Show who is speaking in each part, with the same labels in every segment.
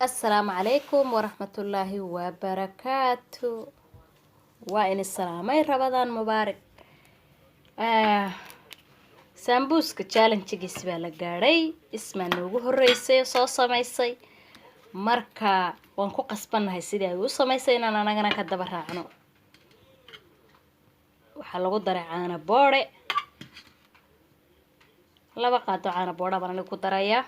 Speaker 1: Asalaamu calaykum waraxmatullaahi wabarakaatu. Waa ini salaamay. Ramadaan mubaarak. Saambuuska challenge-giis baa la gaadhay. Ismaa noogu horeysay oo soo samaysay. Marka waan ku qasbannahay sidii ay u samaysay inaan anagana ka daba raacno. Waxaa lagu daray caano boodhe, 2 qaado caano boodha baan anigu ku darayaa.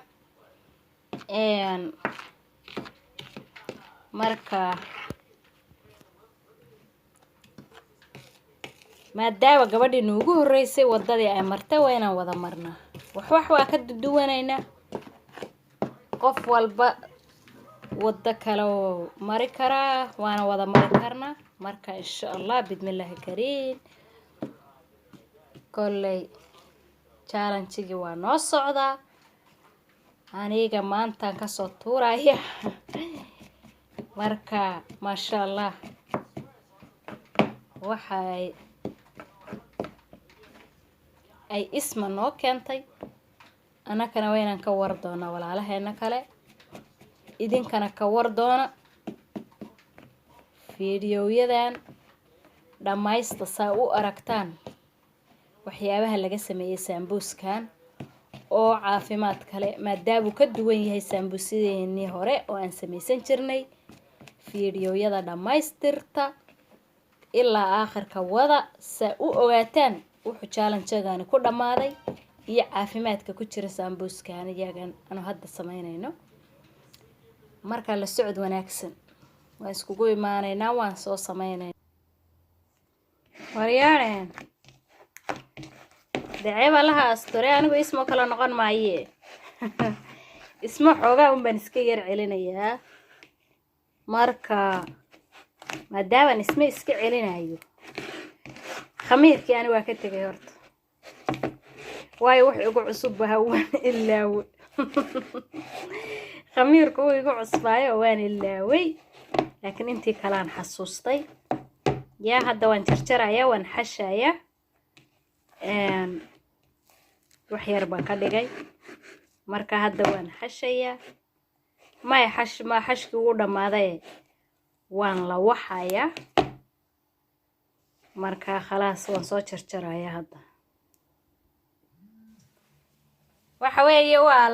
Speaker 1: Marka maadaama gabadhii noogu horreysay waddadii ay martay, waa inaan wada marnaa. Wax wax waa ka duduwanaynaa, qof walba waddo kale oo mari karaa, waana wada mari karnaa. Marka insha Allah, bidmillaahi kariim, kolley challenge-gii waa noo socdaa. Aniga maantaan kasoo tuuraya. Marka maasha Allah, waxay ay Isma noo keentay, annakana waa inaan ka war doonaa walaalaheena kale. Idinkana ka war doona fiidiyoyadan dhammaysta, saa u aragtaan waxyaabaha laga sameeyey saambuuskan oo caafimaad kale, maadaamuu ka duwan yahay saambuusyadeenii hore oo aan samaysan jirnay. Fiidiyoyada dhammaystirta ilaa aakhirka wada, saa u ogaataan wuxuu challenge-gani ku dhammaaday iyo caafimaadka ku jira saambuuskan iyagan anu hadda samaynayno. Marka la socod wanaagsan, waan iskugu imaanaynaa, waan soo samaynayna. Waryaareen, daceeb Allaha asture. Anigu Ismo kala noqon maaye. Ismo xoogaa un baan iska yar celinayaa. Marka maadaamaan isme iska celinayo, khamiirkii ani waa ka tegay horta, waayo wax igu cusub baha, waan ilaawe. Khamiirku uu igu cusbaayo, waan ilaaway, laakiin intii kalean xasuustay. Yaa hadda waan jarjarayaa, waan xashayaa, wax yar baan ka dhigay. Marka hadda waan xashayaa. May xash ma xashkii ugu dhammaaday, waan la waxayaa. Marka khalaas, waan soo jarjarayaa hadda. Waxa weeye waa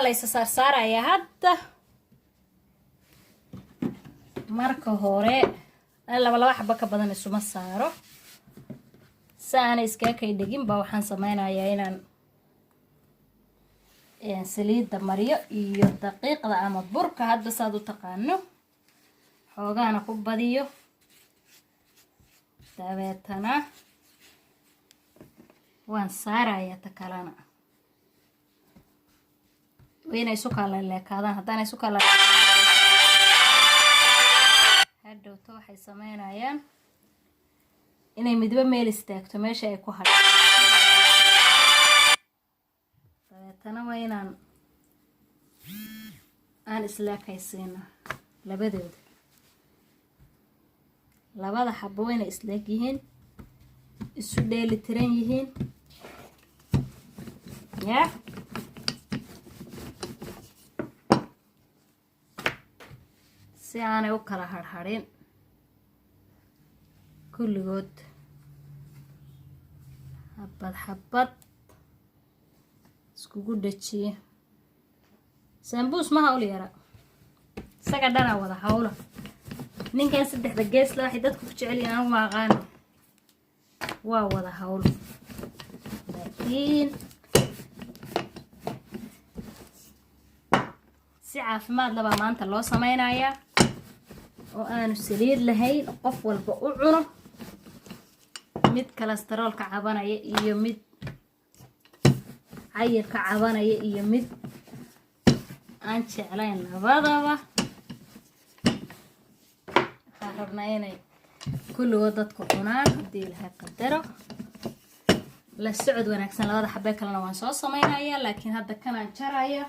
Speaker 1: la isa saarsaarayaa hadda. Marka hore laba laba xabo ka badan isuma saaro, si aanay iskaga kay dhegin ba. Waxaan sameynayaa inaan saliidda mariyo iyo daqiiqda ama burka, hadda saad u taqaano, xoogaana ku badiyo. Dabeetana waan saarayaa. Ta kalena waa inay isu kala leekaadaan. Haddaanay isu kala hadhowto, waxay sameynayaan inay midba meel istaagto, meesha ay ku hadho. Dabeetana waa inaan aan isleekaysiino labadooda. Labada xabo waa inay isleeg yihiin, isu dheeli tiran yihiin. Yaa si aanay u kala harhadhin kulligood, xabad xabad iskugu dhajiye. Saambuus ma hawl yara, isaga dhanaa wada hawla. Ninkan saddexda geesla waxay dadku ku jecel yihiin, anigu ma aqaani. Waa wada hawl, laakiin si caafimaad labaa maanta loo sameynayaa oo aanu saliid lahayn, qof walba u cuno, mid cholesterol-ka cabanaya iyo mid cayilka cabanaya iyo mid aan jeclayn labadaba. Waxaan rabnaa inay kulligood dadku cunaan, haddii Ilaahay qadaro. La socod wanaagsan. Labada xabee kalena waan soo sameynayaa, laakiin hadda kanaan jaraya.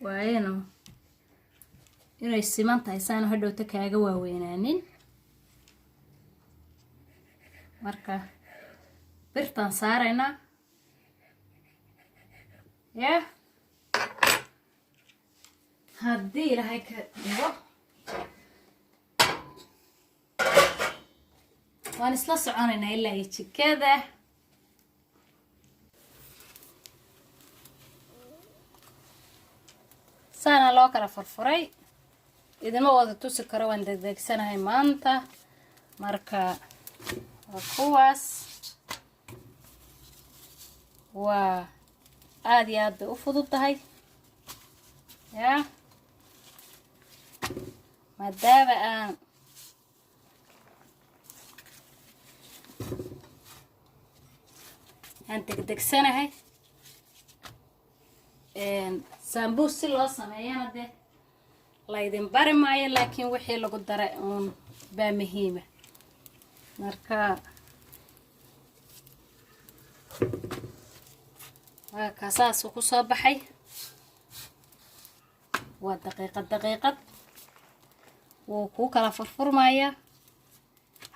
Speaker 1: Waayeno. Inay siman tahay saanu hadhowta kaaga waaweynaanin. Marka birtaan saaraynaa ya, haddii Ilaahay ka dhigo, waan isla soconaynaa ilaa iyo jikada. Saana loo kala furfuray. Idinma wada tusi karo, waan degdegsanahay maanta. Marka waa kuwaas, waa aada iyo aad bay u fudud tahay ya, maadaama aan degdegsanahay. Saambuus si loo sameeyana dee laydin bari maayo, laakiin wixii lagu daray uun baa muhiima. Marka waa kaa, saasuu kusoo baxay. Waa daqiiqad daqiiqad wuu kuu kala furfurmayaa,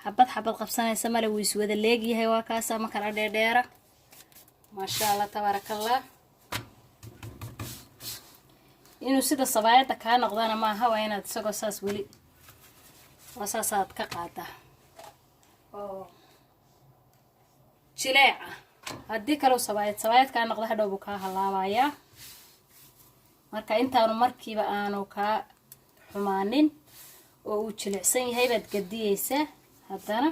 Speaker 1: xabad xabad qabsanaysa male, wuu iswada leegyahay. Waa kaasa, ma kala dheerdheera. Maasha Allah, tabaaraka Allah. Inuu sida sabaayadda kaa noqdana maaha, waa inaad isagoo saas weli oo saasaad ka qaadaa oo jileeca. Haddii kaleu sabaayad sabaayad kaa noqdo, hadhow buu kaa halaabayaa. Marka intaanu markiiba aanu kaa xumaanin oo uu jilicsan yahay baad gadiyeysaa haddana,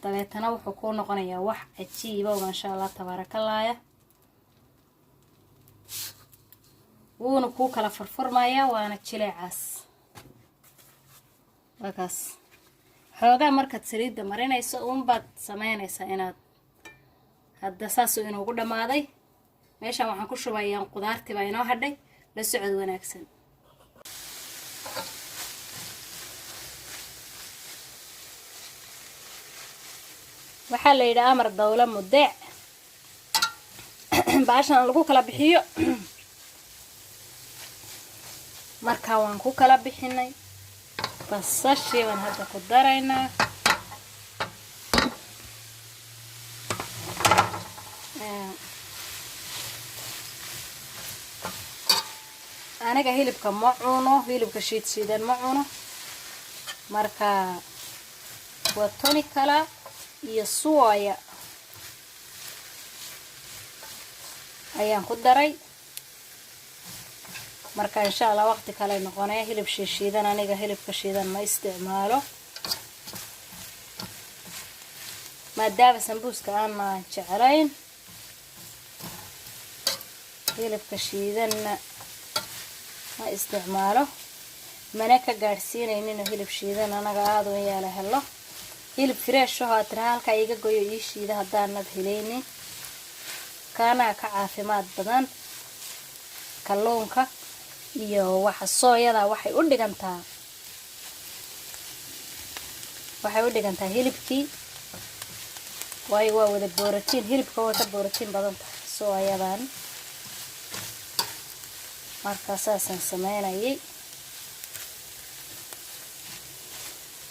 Speaker 1: dabeetana wuxuu kuu noqonayaa wax cajiiba oo maasha Allah tabaarakallaya. Wuuna kuu kala furfurmayaa, waana jileecaas. Waa kaas. Xoogaa markaad saliidda marinayso uunbaad sameynaysaa inaad hadda saasuu inoogu dhammaaday. Meeshaan waxaan ku shubayaa qudaartii baa inoo hadhay. La socod wanaagsan. Waxaa la yidhi amar dawla mudeec baashan lagu kala bixiyo. Marka waan ku kala bixinay. Basashii baan hadda ku daraynaa. Aniga hilibka ma cuno, hilibka shiid shiidan ma cuno. Marka waa toni kala iyo suwaya ayaan ku daray. Marka insha Allah waqti kale noqonaya hilib shiishiidan. Aniga hilibka shiidan ma isticmaalo, maadaama sambuuska aanan jeclayn, hilibka shiidanna ma isticmaalo, mana ka gaadhsiinaynin hilib shiidan. Anaga aada u yaala helo hilib fresh aho aad tiraha halkaa iiga goyo, ii shiida, haddaanad helaynin, kaanaa ka caafimaad badan. Kalluunka iyo waxa sooyada waxay u dhigantaa hilibkii, waayo waa wada borotiin. Hilibka way ka borotiin badan tahay sooyadan. Marka saasaan sameynayay.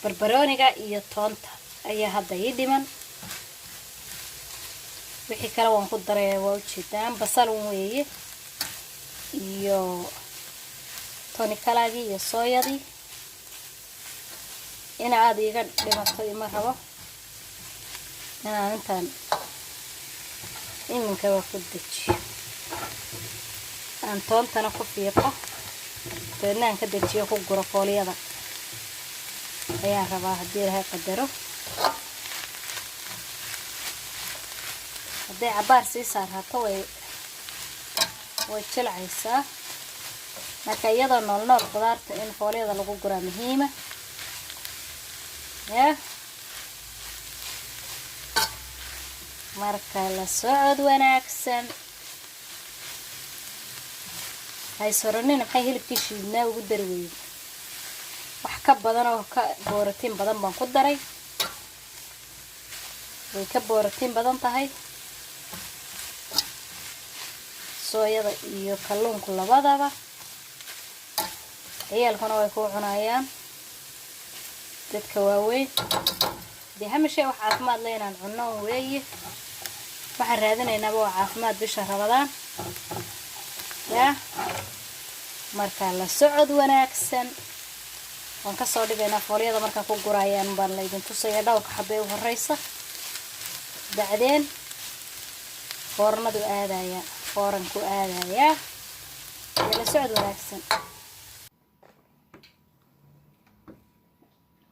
Speaker 1: Barbarooniga iyo toonta ayaa hadda ii dhiman, wixii kale waan ku daraya. Waa ujeedaan, basal un weeye iyo tonikalagii iyo sooyadii. Ina aada iiga dhimato ima rabo, inaan intaan iminkaba ku dejiyo, aan toontana ku fiiqo, dabeedna aan ka dejiyo, ku guro foolyada ayaan rabaa, haddii Ilaahay qadaro. Hadday cabbaar sii saaraato way jilcaysaa. Marka iyadoo nool nool qudaarta in foolyada lagu guraa muhiima ya. Marka la socod wanaagsan. Haysoranina, maxay hilibkii shiidnaa ugu dari weyday? Wax ka badan oo ka booratiin badan baan ku daray, way ka booratiin badan tahay sooyada iyo kalluunku labadaba. Ciyaalkuna way kuu cunayaan, dadka waaweyn. Dee hamashay wax caafimaad le inaan cunno weeye. Waxaan raadinaynaaba waa caafimaad bisha Rabadaan. Yaa marka la socod wanaagsan. Waan kasoo dhigaynaa foolyada. Markaan ku gurayaan baan laydin tusaya dhowrka xabee u horeysa. Bacdeen foornadu aadaya, fooranku aadayaa. Iyo la socod wanaagsan.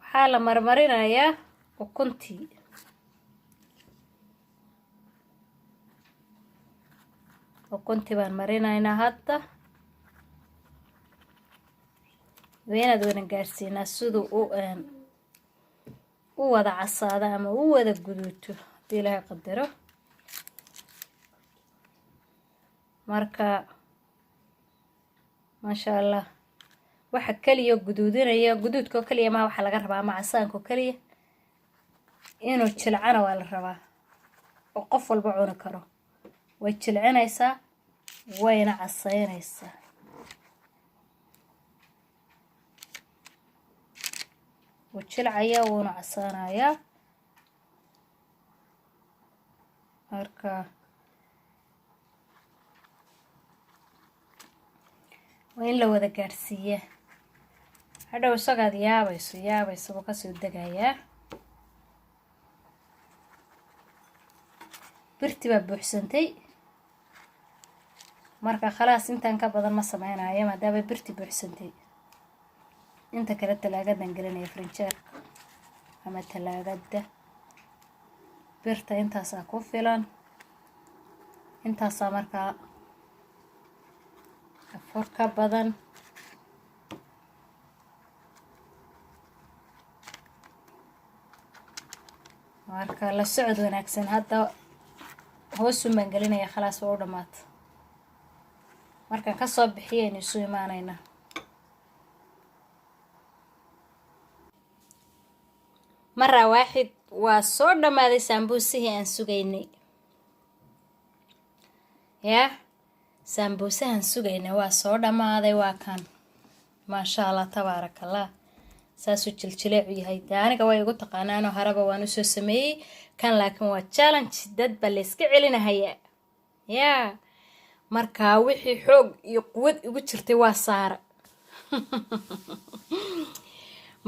Speaker 1: Waxaa la marmarinayaa ukuntii. Ukuntii baan marinaynaa hadda. Weynaad wana gaadhsiinaa siduu u wada casaado ama u wada guduuto, haddii Ilaahay qadaro. Marka maasha Allah, waxa keliya guduudinaya, guduudka oo keliya maha waxaa laga rabaa ama casaanka oo keliya. Inuu jilcana waa la rabaa oo qof walba cuni karo. Way jilcinaysaa, wayna casaynaysaa. Wuu jilcayaa, wuuna casaanayaa. Marka waa in la wada gaadhsiiyaa. Hadhow isagaad yaabayso yaabayso buu kasoo degayaa. Birti baa buuxsantay. Marka khalaas, intaan ka badan ma sameynayo maadaama birti buuxsantay. Inta kale talaagadan gelinaya, frinjeerka ama talaagada. Birta intaasaa ku filan, intaasaa markaa afur ka badan. Marka la socod wanaagsan. Hadda hoosun baan gelinaya. Khalaas, waa u dhamaata. Markaan kasoo bixiyaynu isu imaanaynaa. Maraa waaxid waa soo dhammaaday saambuusihii aan sugaynay. Yaa saambuusahan sugaynay waa soo dhammaaday, waa kan. Maasha Allah, tabaaraka Allah, saasuu jiljileecu yahay. Dee aniga way igu taqaanaanoo haraba waan usoo sameeyey kan, laakiin waa challenge, dad baa layska celinahaya. Yaa markaa wixii xoog iyo quwad igu jirtay waa saara,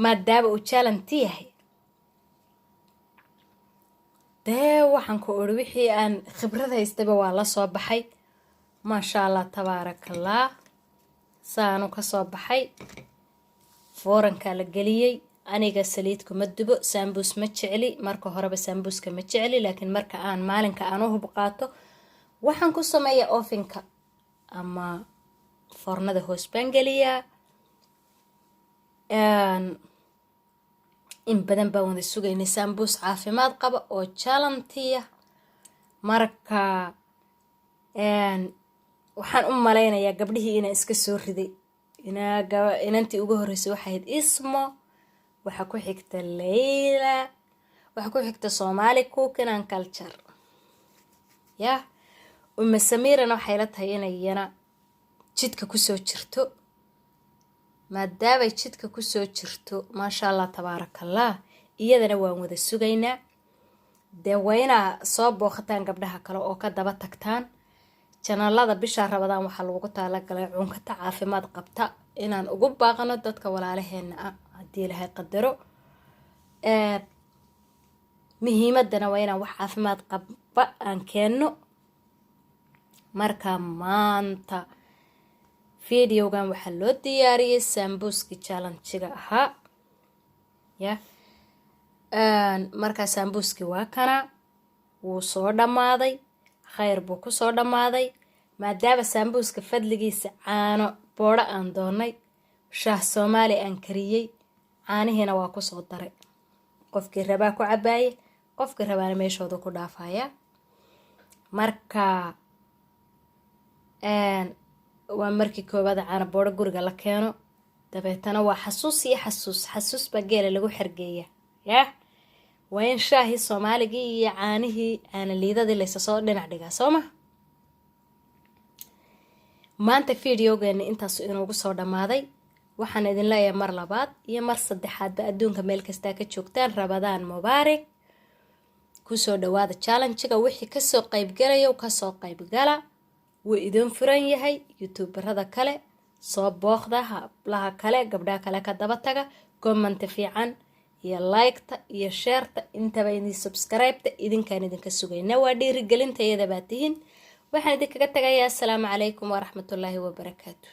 Speaker 1: maadaama uu challenge yahay. Dee waxaan ku uri, wixii aan khibrad haystayba waa la soo baxay. Maasha Allah, tabaarakallah, saanu kasoo baxay. Foorankaa la geliyey. Aniga saliidku ma dubo, saambuus ma jecli. Marka horeba saambuuska ma jecli, laakiin marka aan maalinka aan u hub qaato, waxaan ku sameeyaa ovenka ama foornada hoos baan geliyaa. In badan baan wada sugaynay saambuus caafimaad qaba oo jalantiya. Marka waxaan u malaynayaa gabdhihii inaan iska soo riday. Inantii ugu horreysay waxay ahayd Ismo, waxaa ku xigta Leyla, waxaa ku xigta Somali Cooking and Culture. Yah, Uma Samiirana waxay la tahay inay iyana jidka kusoo jirto. Maadaamay jidka kusoo jirto, maasha Allah, tabaarakallah, iyadana waan wada sugaynaa. Dee waa inaa soo booqataan gabdhaha kale oo ka daba tagtaan channelada. Bishaa Rabadaan waxaa loogu talagalay cunkata caafimaad qabta inaan ugu baaqno dadka walaalaheena ah, haddii Ilaahay qadaro. Muhiimadana waa inaan wax caafimaad qaba aan keenno. Marka maanta videogan waxaa loo diyaariyey saambuuskii challenge-ga ahaa. Ya markaa saambuuskii waa kana, wuu soo dhammaaday, khayr buu kusoo dhammaaday. Maadaama saambuuska fadligiisa caano boodho aan doonay, shaah Soomaali aan kariyey, caanihiina waa kusoo daray. Qofkii rabaa ku cabaaye, qofkii rabaana meeshooda ku dhaafaya. Marka waa markii koowaad caano boodho guriga la keeno. Dabeetana waa xasuus iyo xasuus, xasuus baa geela lagu xergeeya. Yah, waa in shaahii Soomaaligii iyo caanihii caanaliidadii laysa soo dhinac dhigaa, soo ma? Maanta videogeena intaasu inuugu soo dhammaaday. Waxaan idin leeyahay mar labaad iyo mar saddexaadba, adduunka meel kastaa ka joogtaan, Ramadaan mubaarak. Kusoo dhawaada challenge-ga. Wixii kasoo qaybgalayo, kasoo qaybgala, wuu idin furan yahay. Youtuberada kale soo booqda, hablaha kale, gabdhaha kale ka daba taga. Comment fiican iyo like-ta iyo share-ta intaba, idin subscribe-ta idinkaan idinka sugayna, waa dhiirigelinta iyada baa tihiin. Waxaan idinkaga tagayaa, asalaamu calaykum waraxmatullaahi wabarakaatu.